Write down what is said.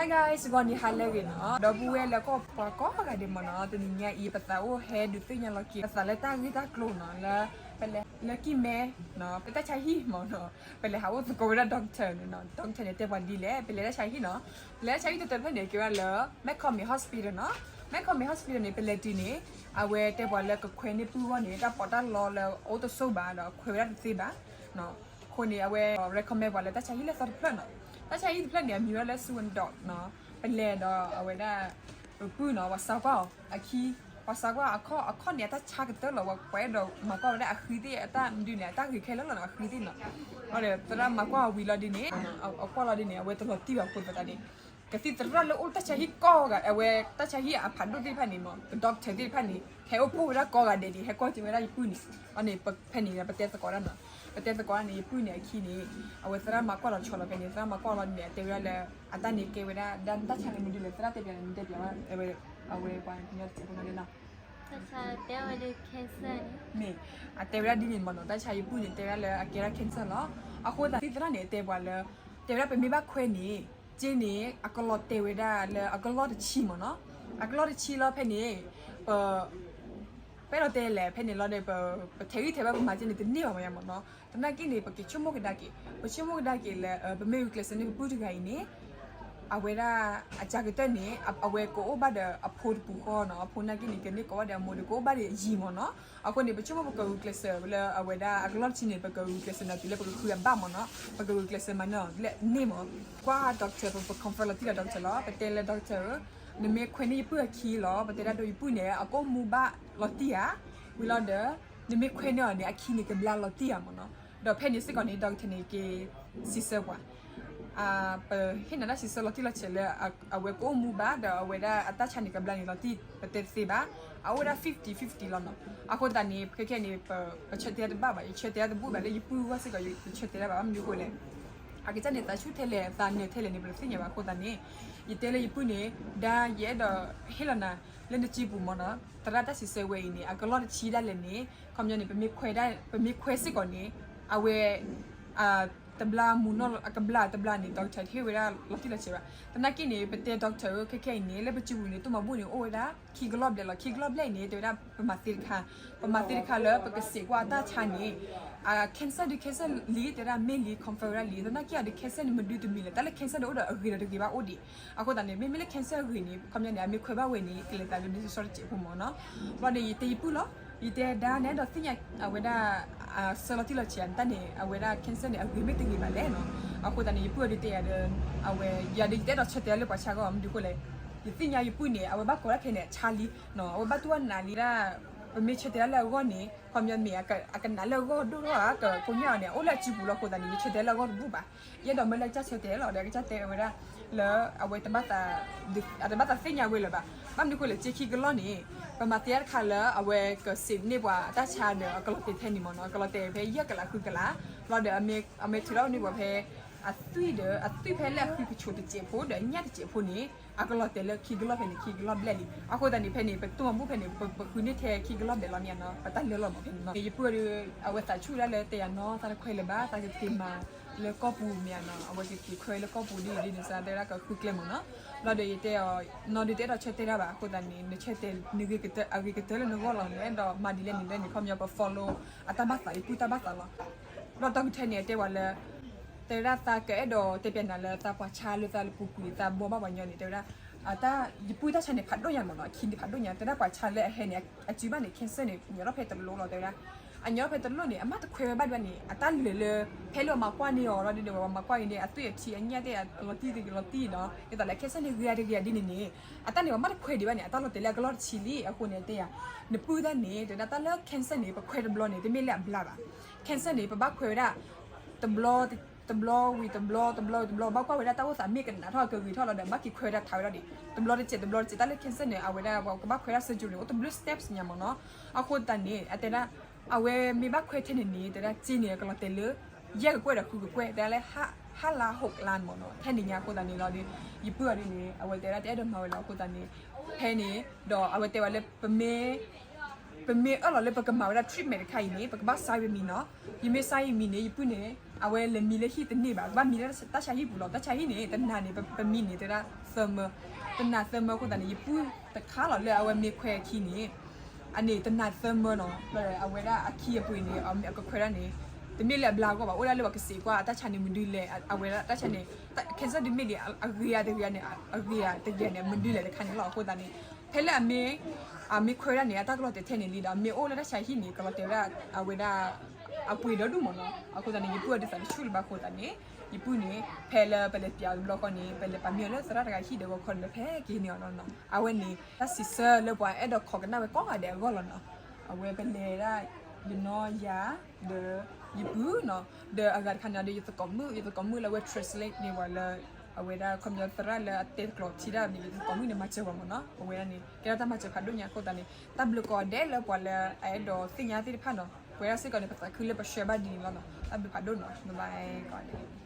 Hey guys, ဂီၤနံၤဟါလၢအဂ့ၤနီၤ, ဒီပုၢ်ဝဲၢ်လၢကီၢ်ပှၤကိးဂၤဒဲးမ့ၢ်နီၤ, တနံၤညါအံၤ ပသးအိၣ်ဟဲဒုးသ့ၣ်ညါလီၤက့ၤ ပသးလၢတၢ်ဂ့ၢ်တၢ်ကျိၤနီၤ, လၢ ပလဲၤလၢကံၢ်မဲ ပတၢ်ဆါဟံၣ်မ့ၢ်နီၤ, ပလဲၤဟးအိၣ်သကိးဝဲဒၣ် doctor န့ၣ်နီၤ, doctor န့ၣ်တဲပှၤဒ်လဲၣ်, ပလဲၤတၢ်ဆါဟံၣ်နီၤ, ပလဲၤတၢ်ဆါဟံၣ်တတၢၢ်တဖျၢၣ်န့ၣ် ကဲဝဲဒၣ်လၢ McCormick Hospital နီၤ, McCormick Hospital န့ၣ် ပလဲၤတုၤန့ၣ် အဝဲတဲပှၤလၢကခွဲန့ၢ်ပုၢ်အဂီၢ်န့ၣ် တၢ်ပီးတၢ်လီလၢအအိၣ်တစိၢ်ဘၣ်ဒီးခွဲဝဲဒၣ်တသ့ဘၣ် အဃိန့ၣ် အဝဲ recommend ပှၤလၢတၢ်ဆါဟံၣ်လၢသီတဖျၢၣ်နီၤ, တၢ်ဆါဟံၣ်တဖျၢၣ်န့ၣ် အမံၤဝဲဒၣ်လၢ Sweden Doc နီၤ, ပလဲၤဒီးအဝဲဒၣ် ပပုၢ်နီၤ ပှၤစါကွၢ်အီၤအခံ, ပှၤစါကွၢ်အခီၣ်, အခီၣ်န့ၣ် အတၢ်ဆါကတၢၢ်လီၤ, ပှၤအဲၣ်ဒိးမၤကွၢ်ဝဲဒၣ်အဃံသ့ၣ် အတၢ်မနုၤန့ၣ် အတၢ်ဂ့ၤခဲလၢာ်လီၤနီၤ, အဃံသ့ၣ်နီၤ, သရၣ်မၤကွၢ်အီၤဝံၤလီၤဒ်န့ၣ်, အကွၢ်လီၤဒ်န့ၣ် အဝဲတလီၤတံၢ်ဘၣ်အဃိသတးန့ၣ် ကသံၣ်သရၣ်လၢအိၣ်တၢ်ဆါဟံၣ်ကိးဂၤ အဝဲတၢ်ဆါဟံၣ်အဖးဒိၣ်သ့ၣ်တဖၣ်န့ၣ်မ့ၢ် က doctor သ့ၣ်တဖၣ်န့ၣ် ဟဲအိၣ်ဖှိၣ်ဝဲဒၣ်ကိးဂၤဒဲးန့ၣ် ဟဲကွၢ်က့ၤဝဲဒၣ်ယပုၢ်န့ၣ်, အန့ၣ် ဖဲန့ၣ် ပတဲသကိးဒၣ်နီၤ, ပတဲသကိးဒၣ်န့ၣ် ယပုၢ်န့ၣ်အခံန့ၣ် အဝဲသရၣ်မၤကွၢ်လီၤဆီလီၤဖဲန့ၣ် သရၣ်မၤကွၢ်လီၤန့ၣ် အတဲဝဲဒၣ်လၢ အတၢ်န့ၣ်ကဲဝဲဒၣ် ဒ်တၢ်ဆါန့ၣ်မနုၤလဲၣ် သရၣ်တဲပျးန့ၣ် နတဲပျးဝဲ အဝဲ အဝဲပှၤကညီတစဲးဖိနီၤနီၤ တၢ်ဆါတဲဝဲဒၣ် cancer န့ၣ် မ့ၢ် အတဲဝဲဒၣ်ဒ်န့ၣ်မ့ၢ်နီၤ, တၢ်ဆါယပုၢ်န့ၣ် တဲဝဲဒၣ်လၢအကဲဒၣ် cancer လီၤ. အဃိသတး သရၣ်န့ၣ် တဲပှၤလၢ တဲဝဲဒၣ်ပမ့ၢ်ဘၣ်ခွဲန့ၣ် က့န့ၣ် အကလီၤတဲာ်ဝဲဒၣ်လၢအကလီၢ်တဆံမ့ၢ်နီၤ, အကလီၢ်တဆံလီၤဖဲန့ၣ် ပ ပအဲၣ်ဒိးတဲလဲၣ် ဖဲန့ၣ်လီၤဒီး ပ ပထဲးဂံၢ်ထဲးဘါပမၤက့န့ၣ် တန့ၢ်ဘၣ်မ့ၢ်မ့ၢ်နီၤ, သနာ်က့န့ၣ် ပက့ၤဆိကမိၣ်ကဒါက့ၤ ပဆိကမိၣ်ကဒါက့ၤလၢ ပမ့ၢ်ဂုာ်ကျဲးစၢးန့ၢ်ပပုၢ်တဂၤအံၤန့ၣ် အဝဲဒၣ်အစှၤကတၢၢ်န့ၣ် အဝဲကအိၣ်ဘၣ်ဒီးအဖိတပူၤဃီနီၤ, အဖိနာ်က့န့ၣ် ကန့ၢ်ကိးဘၣ်ဒီးအမိၢ်ဒီး ကအိၣ်ဘၣ်ဒီးယံာ်မ့ၢ်နီၤ. အဃိန့ၣ် ပဆိကမိၣ်ပကဂုာ်ကျဲးစၢးလၢအဝဲဒၣ်အကလီၢ်တဆံန့ၣ် ပကဂုာ်ကျဲးစၢးနၤတုၤလၢပကဃုအဘၣ်မ့ၢ်နီၤ, ပကဂုာ်ကျဲးစၢးမၤနၢၤအီၤလၢန့ၢ်မ့ၢ် ကွၢ် doctor ပ ပ confirm လီၤတံၢ်လီၤ doctor လီၤ, ပတဲလၢ doctor ဧၢ, နမ့ၢ်ခွဲန့ၢ်ယပုၢ်အခံလီၤ, ပတဲဒၣ်ဒိယပုၢ်န့ၣ် အကအိၣ်မူဘၣ်လီၤတံၢ်ဧါ, ဝံၤလီၤဒီး နမ့ၢ်ခွဲန့ၢ်အီၤန့ၣ် အခံန့ၣ်ကဘျါလီၤတံၢ်ဧါမ့ၢ်နီၤ, ဒီးဖဲန့ၣ်စ့ၢ်ကီးန့ၣ် doctor န့ၣ်က့ၤစံးဆၢပှၤ ပဟ့ၣ်နၤတၢ်စံးဆၢလီၤတံၢ်လီၤဆဲးလၢ အဝဲကအိၣ်မူဘၣ် ဒီးအဝဲဒၣ်အတၢ်ဆါန့ၣ်ကဘျါန့ၣ်လီၤတံၢ် ပတဲတသ့ဘၣ်, အအိၣ်ဝဲဒၣ် fifty fifty လီၤနီၤ. အဃိသတးန့ၣ် ခဲခဲန့ၣ် ပဆၢတဲာ်တဘၣ်ဘၣ်, ယဆၢတဲာ်တဘူၣ်ဘၣ် လၢယပုၢ်အဂီၢ်စ့ၢ်ကီး ယဆၢတဲာ်တဘၣ်ဘၣ်, မနုၤအဃိလဲၣ်, အကစၢ်န့ၣ် သးဆူၣ်ထဲလဲၣ် သးနၢၤထဲလဲၣ်န့ၣ် ပတသ့ၣ်ညါဘၣ်. အဃိသတးန့ၣ် ယတဲလၢယပုၢ်န့ၣ် ဒါယအဲၣ်ဒိးဟ့ၣ်လီၤနၤ လၢနစုပူၤမ့ၢ်နီၤ, သရၣ်တၢ်စံးဆၢဝဲအံၤန့ၣ် အကလီၢ်တဆံဒၣ်လဲာ်န့ၣ် ခီပညီန့ၣ် ပမ့ၢ်ခွဲဒၣ် ပမ့ၢ်ခွဲစ့ၢ်ကီးန့ၣ် အဝဲ တဘျါမူနီၢ် အကဘျါတဘျါန့ၣ် doctor တဟ့ၣ်ဝဲဒၣ်လီၤတံၢ်လီၤဆဲးဘၣ်. သနာ်က့န့ၣ် ပတဲ doctor ဧၢ ခဲခဲအံၤန့ၣ် လၢပစုပူၤန့ၣ် တိၢ်မၤဘူၣ်န့ၣ် အိၣ်ဝဲဒၣ်ခံကလီၢ်ဘျဲၣ်လီၤ. ခံကလီၢ်ဘျဲၣ်အံၤန့ၣ် တဲဝဲဒၣ် ပမၤသ့တခါ, ပမၤသ့တခါလၢပကစဲးကွၢ်အတၢ်ဆါန့ၣ် အ cancer ဒီး cancer လံ တဲဝဲဒၣ် မ့ၢ်လံ confirm ဝဲဒၣ်လံ. သနာ်က့အီၤဒီး cancer န့ၣ် မဒုတမံၤလဲၣ်, တၢ်လၢ cancer န့ၣ် အိၣ်ဒီးအဂ့ၤဒီးတဂ့ၤဘၣ်အိၣ်ဒံး. အဃိသတးန့ၣ် မ့မ့ၢ်လၢ cancer အဂ့ၤန့ၣ် ခီပညီန့ၣ် အမ့ၢ်ခွဲဘၣ်ဝဲန့ၣ် ကလဲၤသးလၢမ့ၢ်စီစီတစဲးဖိမ့ၢ်နီၤ. ဘျီန့ၣ် ယတဲယပုၢ်လီၤ, ယတဲဒါ နအဲၣ်ဒိးသ့ၣ်ညါ အဝဲဒၣ် ဆၢလီၤတံၢ်လီၤဆဲး တၢ်န့ၣ် အဝဲဒၣ် cancer န့ၣ် အဂ့ၤမ့ၢ်တဂ့ၤဘၣ်လဲၣ်နီၤ. အဃိသတးန့ၣ် ယပုၢ်အီၤဒုးတဲယၤဒီး အဝဲ ယၤဒီး ယတအဲၣ်ဒိးဆၢတဲာ်လၢပှၤဆါဂီၢ် မနုၤအဃိလဲၣ်, ယသ့ၣ်ညါယပုၢ်န့ၣ် အဝဲဘၣ်ကိးဒၣ်ခဲန့ၣ် အဆါလံနီၤ, အဝဲဘၣ်တူၢ်ဘၣ်နးလံဒၣ်, ပမ့ၢ်ဆၢတဲာ်ဒၣ်လၢအဂီၢ်န့ၣ် ခီပညီမ့ၢ် အကနးလၢအဂီၢ်ဒိၣ်ထီၣ်ဧါ ကကိညၣ်အီၤန့ၣ် အအိၣ်လၢအစုပူၤလီၤ. အဃိသတးန့ၣ် ယဆၢတဲာ်လၢအဂီၢ်တဘူၣ်ဘၣ်. ယအဲၣ်ဒိးမၢလၢကစၢ်ဆၢတဲာ်လီၤဒီး ကစၢ်တဲဝဲဒၣ် လၢအဝဲတဘၣ်သး အတဘၣ်သးသ့ၣ်ညါဝဲလၢၤဘၣ်. ဘၣ်မနုၤအဃိလဲၣ် စ့ခံကလီၢ်န့ၣ် ပမၤသ့တခါလၢအဝဲကစံးန့ၢ်ပှၤအတၢ်ဆါဒီး အကလီၤတဲာ်ထဲန့ၣ်မ့ၢ်နီၤ, အကလီၤတဲာ်ဖဲယဲၢ်ကလးဃုကလး, ဘျီဒီး အမ့ၢ်ထုးထီၣ်န့ၢ်ပှၤဖဲ အသွံၣ်ဒီး အသွံၣ်ဖဲလၢအဃံကဆိးတစဲးဖိဒီး အညၣ်တစဲးဖိန့ၣ် အကလီၤတဲာ်လၢခံကလီၢ်ဖဲန့ၣ် ခံကလီၢ်ဘျဲၣ်လံ. အဃိသတးန့ၣ် ဖဲန့ၣ် ပတိၢ်မၤဘူၣ်ဖဲန့ၣ် ပဃုန့ၢ်ထဲခံကလီၢ်ဘျဲၣ်လီၤမ့ၢ်နီၤ, ပတၢ်လၢလီၤမ့ၢ်ဖဲန့ၣ်နီၤ. ယပုၢ်ဒီး အဝဲသးဆူၣ်ဒၣ်လၢတဲယၤနီၤ သးတခွဲးလၢၤဘၣ် သးကက့ၤမၤလၢကီၢ်ပူၤမ့ၢ်ဧါနီၤ, အဝဲကက့ၤခွဲးလၢကီၢ်ပူၤဒ်အံၤဒ်န့ၣ် စးတဲဝဲဒၣ်ကဃုကျဲမ့ၢ်နီၤ. ဘျီဒီးယတဲအီၤ နီၢ်ဒုးတအဲၣ်ဒိးဆၢတဲာ်တၢ်ဘၣ်. အဃိသတးန့ၣ် နဆၢတဲာ် နဂ့ၤကတၢၢ်လၢနဂီၢ်လီၤ, နအဲၣ်ဒိးမၤဒ်လဲၣ်န့ၣ်လဲၣ်န့ၣ် ခီပညီပ follow အတၢ်ဘၣ်သး ယပုၢ်တၢ်ဘၣ်သးလီၤ. ဘျီဒီးတၢ်ကထၢန့ၣ် အတဲဝဲလၢ တဲဝဲဒၣ်သးကအဲၣ်ဒိးတဲပျးနၤလၢသးပှၤဆါလၢသးလၢပူၤကွံာ် သးဘှီဘၣ်ပှၤညီန့ၣ် တဲဝဲဒၣ် အတၢ် ယပုၢ်တၢ်ဆါန့ၣ် ဖးဒိၣ်ညါမ့ၢ်နီၤ, အခံန့ၣ်ဖးဒိၣ်ညါ, တဲဒၣ်ပှၤဆါလၢအဟဲန့ၣ် အစုဘၣ်န့ၣ် cancer န့ၣ် ညီထီၣ်ဖဲတလိၣ်လီၤ တဲဝဲဒၣ်. အညီထီၣ်ဖဲတလိၣ်န့ၣ် အမ့ၢ်တခွဲးဝဲဘၣ်ဒံးဘၣ်န့ၣ် အတၢ်လၢာ်လၢ ဖဲလၢပှၤမၤကွၢ်န့ၢ်အီၤလီၤဒီး ပှၤမၤကွၢ်အံၤန့ၣ် အသွံၣ်အထံအညၣ်သ့ၣ်အလီၤတံၢ်တဂ့ၤလီၤတံၢ်ဒီး ဒ်သိးလၢ cancer န့ၣ် ဂ့ၤတဂ့ၤဒ်န့ၣ်န့ၣ် အတၢ်န့ၣ် ပှၤမ့ၢ်တခွဲးဒံးဘၣ်န့ၣ် အတၢ်လီၤတဲာ်လၢအကလီၢ်တဆံလံ. အဃိန့ၣ်တဲယၤ နပုၢ်တၢ်န့ၣ် တဲဒၣ်တၢ်လၢ cancer န့ၣ် ပခွဲးတဘျီန့ၣ် တမ့ၢ်လၢအဘျါဘၣ်. cancer န့ၣ် ပဘၣ်ခွဲးဝဲဒၣ် တဘျီ တဘျီဝံၤတဘျီ တဘျီဝံၤတဘျီ ဘၣ်ကွၢ်ဝဲဒၣ်တၢ်အိၣ်သးမ့ၢ်ကနးထီၣ်ကဂ့ၤထီၣ်လီၤဒီး ဘၣ်က့ၤခွဲးဒၣ်ထးဝဲဒၣ်ဒံး တဘျီတစဲး တဘျီတစဲး. တၢ်လၢ cancer န့ၣ် အဝဲဒၣ်ပှၤကဘၣ်ခွဲးဒၣ် surgery န့ၣ် အိၣ်တဘျုး steps ညါမ့ၢ်နီၤ. အဃိသတးန့ၣ် အတဲဒၣ် အဝဲမ့ၢ်ဘၣ်ခွဲးထဲန့ၣ်န့ၣ် တဲဒၣ်စ့န့ၣ် အကလီၤတဲာ်လၢ ယဲၢ်ကကွဲၢ်ဒီးဃုကကွဲၢ် တဲဒၣ်လၢ ဟါလါ ဟိးလါမ့ၢ်နီၤ ထဲန့ၣ်ညါ. အဃိသတးန့ၣ်လီၤဒီး ယပုၢ်အီၤဒ်န့ၣ် အဝဲတဲဒၣ်တအဲၣ်ဒိးမၤဝဲလီၤ. အဃိသတးန့ၣ် ဖဲန့ၣ် ဒီးအဝဲတဲဝဲလၢ ပမ့ၢ် ပမ့ၢ်အၢၣ်လီၤလၢပကမၤဝဲဒၣ် treatment တခါအံၤန့ၣ် ပကဘၣ် sign ဝဲမံၤနီၤ. ယမ့ၢ် sign ယမံၤန့ၣ် ယပုၢ်န့ၣ် အဝဲလဲၤမံလၢဟံၣ်တန့ၢ်ဘၣ်, ဘၣ်မံလၢတၢ်ဆါဟံၣ်ပူၤလီၤ. တၢ်ဆါဟံၣ်န့ၣ် တနၤန့ၣ် ပမံန့ၣ် တဲဒၣ်သၢမၢ, တနၤသၢမၢအဃိသတးန့ၣ် ယပုၢ်တခါလီၤလၢအဝဲမ့ၢ်ခွဲအခံန့ၣ်, အန့ၣ်တနၤသၢမၢနီၤ, အဝဲဒၣ်အခံအပှ့ၤန့ၣ် အကခွဲးဒၣ်န့ၣ် တမ့ၢ်လၢအဘျါအဂီၢ်ဘၣ်, အိၣ်ဒၣ်လၢပှၤကစံးကွၢ်အတၢ်ဆါန့ၣ်မနုၤလဲၣ်, အဝဲဒၣ်တၢ်ဆါန့ၣ် cancer တမ့ၢ်ဒံး အဂ့ၤဧါတဂ့ၤဧါန့ၣ် အဂ့ၤဧါတဂ့ၤန့ၣ် မနုၤလဲၣ်တခါန့ၣ်လီၤ. အဃိသတးန့ၣ် ဖဲလၢအမ့ၢ် အမ့ၢ်ခွဲးဒၣ်န့ၣ် အတၢ်ကလီၤတဲာ်ထဲန့ၣ်လံဒီး မ့ၢ်အိၣ်လၢတၢ်ဆါဟံၣ်န့ၣ် ကလီၤတဲာ်ဝဲဒၣ် အဝဲဒၣ် အပှ့ၤဒီဒူၣ်မၢနီၤ. အဃိသတးန့ၣ် ယပုၢ်အဒုးသးတဆူၣ်လၢၤဘၣ်အဃိသတးန့ၣ် ယပုၢ်န့ၣ် ဖဲလၢပလဲၤပၠးအီၤတဘျီဃီန့ၣ် ပလဲၤပာ်မံအီၤလၢသရၣ်တဂၤဟံၣ်ဒီးဂီၤခီန့ၣ် လၢဖဲက့ၤန့ၢ်အီၤလီၤနီၤ. အဝဲန့ၣ် တၢ်စံးဆၢလၢပှၤအဲၣ်ဒိးခိးကနၣ်ဝဲကိးဂၤဒဲးအဂီၢ်လီၤနီၤ. အဝဲပလဲၤဒၣ် ယနီၢ်ယၤ ဒီး ယပုၢ်နီၤ, ဒီးအဂၤတခါန့ၣ်ဒီး ယသကိးမုၣ်, ယသကိးမုၣ်လၢအဝဲ translate န့ၢ်ပှၤလၢ အဝဲဒၣ်ခီပညီသရၣ်လၢအတဲာ်ကျိာ်ထံတၢ်န့ၣ် ယသကိးမုၣ်န့ၣ် မၤစၢၤပှၤမၢနီၤ. အဝဲဒၣ်န့ၣ် ကဲထီၣ်တၢ်မၤစၢၤဖးဒိၣ်ညါအဃိသတးန့ၣ် တၢ်ဘျုးကိးဂၤဒဲးလၢပှၤလၢအအဲၣ်ဒိးသ့ၣ်ညါသ့ၣ်တဖၣ်နီၤ. ပဝဲဒၣ်စ့ၢ်ကီးန့ၣ် ပသးခုလၢပဆှၢဘၣ်ဒ်န့ၣ်လီၤနီၤ. တၢ်ဘျုးဖးဒိၣ်နီၤ, bye bye ကိးဂၤဒဲး.